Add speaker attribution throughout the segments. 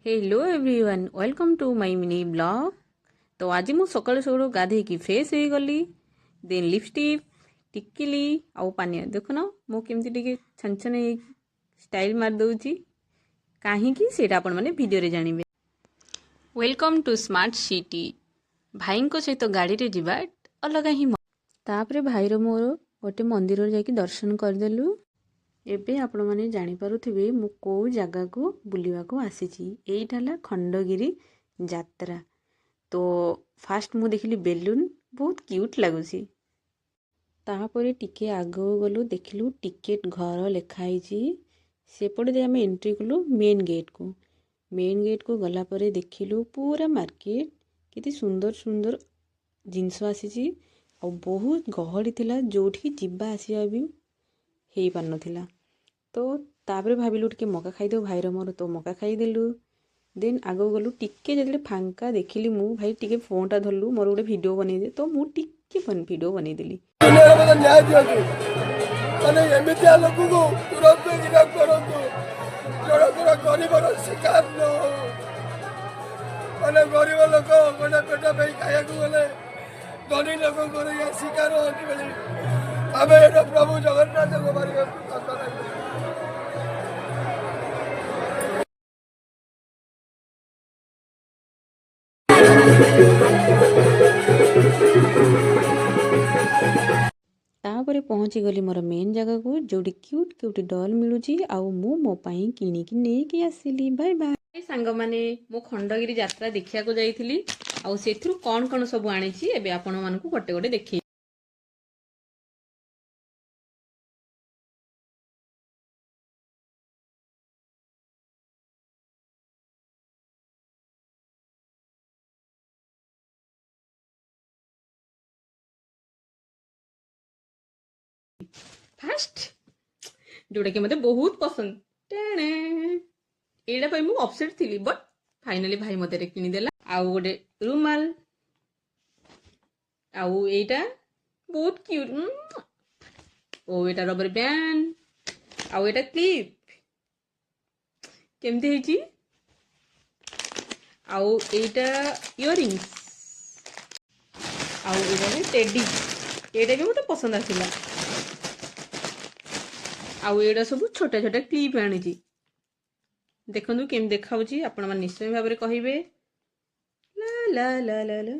Speaker 1: Hello everyone, welcome to my mini vlog। ତ ଆଜି ମୁଁ ସକାଳୁ ସକାଳୁ ଗାଧେଇକି ଫ୍ରେଶ୍ ହେଇଗଲି, ଦେନ୍ ଲିପଷ୍ଟିକ୍, ଟିକିଲି ଆଉ ପାନୀୟ। ଦେଖୁନ, ମୁଁ କେମିତି ଟିକେ ଛନଛନ ହେଇକି ଷ୍ଟାଇଲ୍ ମାରିଦେଉଛି। କାହିଁକି, ସେଇଟା ଆପଣମାନେ ଭିଡ଼ିଓରେ ଜାଣିବେ। Welcome to smart city। ଭାଇଙ୍କ ସହିତ ଗାଡ଼ିରେ ଯିବା ଅଲଗା ହିଁ। ତାପରେ ଭାଇର ମୋର ଗୋଟେ ମନ୍ଦିରରେ ଯାଇକି ଦର୍ଶନ କରିଦେଲୁ। ଏବେ ଆପଣମାନେ ଜାଣିପାରୁଥିବେ ମୁଁ କେଉଁ ଜାଗାକୁ ବୁଲିବାକୁ ଆସିଛି। ଏଇଟା ହେଲା ଖଣ୍ଡଗିରି ଯାତ୍ରା। ତ ଫାଷ୍ଟ ମୁଁ ଦେଖିଲି ବେଲୁନ୍, ବହୁତ କ୍ୟୁଟ୍ ଲାଗୁଛି। ତାପରେ ଟିକେ ଆଗକୁ ଗଲୁ, ଦେଖିଲୁ ଟିକେଟ୍ ଘର ଲେଖା ହେଇଛି। ସେପଟେ ଦେଇ ଆମେ ଏଣ୍ଟ୍ରି କଲୁ ମେନ୍ ଗେଟ୍କୁ। ମେନ୍ ଗେଟ୍କୁ ଗଲା ପରେ ଦେଖିଲୁ ପୁରା ମାର୍କେଟ, କେତେ ସୁନ୍ଦର ସୁନ୍ଦର ଜିନିଷ ଆସିଛି। ଆଉ ବହୁତ ଗହଳି ଥିଲା, ଯେଉଁଠିକି ଯିବା ଆସିବା ବି ହେଇପାରୁନଥିଲା। ତ ତାପରେ ଭାବିଲୁ ଟିକେ ମକା ଖାଇଦେବୁ ଭାଇର ମୋର। ତ ମକା ଖାଇଦେଲୁ, ଦେନ୍ ଆଗକୁ ଗଲୁ ଟିକେ। ଯେତେବେଳେ ଫାଙ୍କା ଦେଖିଲି ମୁଁ, ଭାଇ ଟିକେ ଫୋନ୍ଟା ଧରିଲୁ, ମୋର ଗୋଟେ ଭିଡ଼ିଓ ବନେଇଦେ। ତ ମୁଁ ଟିକେ ଭିଡ଼ିଓ ବନେଇଦେଲି।
Speaker 2: ଦୁନିଆରେ ମୋତେ ନ୍ୟାୟ ଦିଅନ୍ତୁ। ମାନେ ଏମିତିଆ ଲୋକକୁ ତୁରନ୍ତ ଗିରଫ କରନ୍ତୁ, ଜଣଙ୍କର ଗରିବର ଶିକାର ନ ହଉ। ମାନେ ଗରିବ ଲୋକ ଗୋଟେ ପେଟ ପାଇଁ ଖାଇବାକୁ ଗଲେ ଧନୀ ଲୋକଙ୍କର ଇଏ ଶିକାର ହୁଅନ୍ତି ବୋଲି ଆମେ ଏଇଟା ପ୍ରଭୁ ଜଗନ୍ନାଥଙ୍କ ମାରିବାକୁ ପ୍ରାର୍ଥନା କରୁଛୁ।
Speaker 1: ତାପରେ ପହଞ୍ଚିଗଲି ମୋର ମେନ୍ ଜାଗାକୁ, ଯେଉଁଠି କ୍ୟୁଟ୍ କ୍ୟୁଟ୍ ଡଲ୍ ମିଳୁଛି। ଆଉ ମୁଁ ମୋ ପାଇଁ କିଣିକି ନେଇକି ଆସିଲି। ବାଏ ବାଏ ସାଙ୍ଗମାନେ। ମୁଁ ଖଣ୍ଡଗିରି ଯାତ୍ରା ଦେଖିବାକୁ ଯାଇଥିଲି ଆଉ ସେଥିରୁ କ'ଣ କ'ଣ ସବୁ ଆଣିଛି, ଏବେ ଆପଣମାନଙ୍କୁ ଗୋଟେ ଗୋଟେ ଦେଖେଇ। ଫାଷ୍ଟ ଯୋଉଟାକି ମୋତେ ବହୁତ ପସନ୍ଦ, ଟେଣେ। ଏଇଟା ପାଇଁ ମୁଁ ଅପସେଟ୍ ଥିଲି, ବଟ୍ ଫାଇନାଲି ଭାଇ ମୋତେ ଏଇଟା କିଣିଦେଲା। ଆଉ ଗୋଟେ ରୁମାଲ। ଆଉ ଏଇଟା ବହୁତ କ୍ୟୁଟ୍। ଓ, ଏଇଟା ରବର ବ୍ୟାଣ୍ଡ ଆଉ ଏଇଟା କ୍ଲିପ୍। କେମିତି ହେଇଛି? ଆଉ ଏଇଟା ଇୟରିଙ୍ଗସ୍ ଆଉ ଏଇଟା ବି ଟେଡି। ଏଇଟା ବି ମୋତେ ପସନ୍ଦ ଆସିଲା। ଆଉ ଏଇଟା ସବୁ ଛୋଟ ଛୋଟ କ୍ଲିପ୍ ଆଣିଛି। ଦେଖନ୍ତୁ କେମିତି ଦେଖାଉଛି, ଆପଣମାନେ ନିଶ୍ଚୟ ଭାବରେ କହିବେ। ଲା ଲା ଲା ଲା ଲା।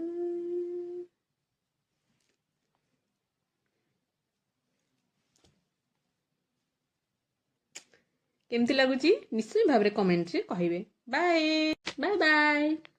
Speaker 1: କେମିତି ଲାଗୁଛି, ନିଶ୍ଚୟ ଭାବରେ କମେଣ୍ଟରେ କହିବେ। Bye bye bye.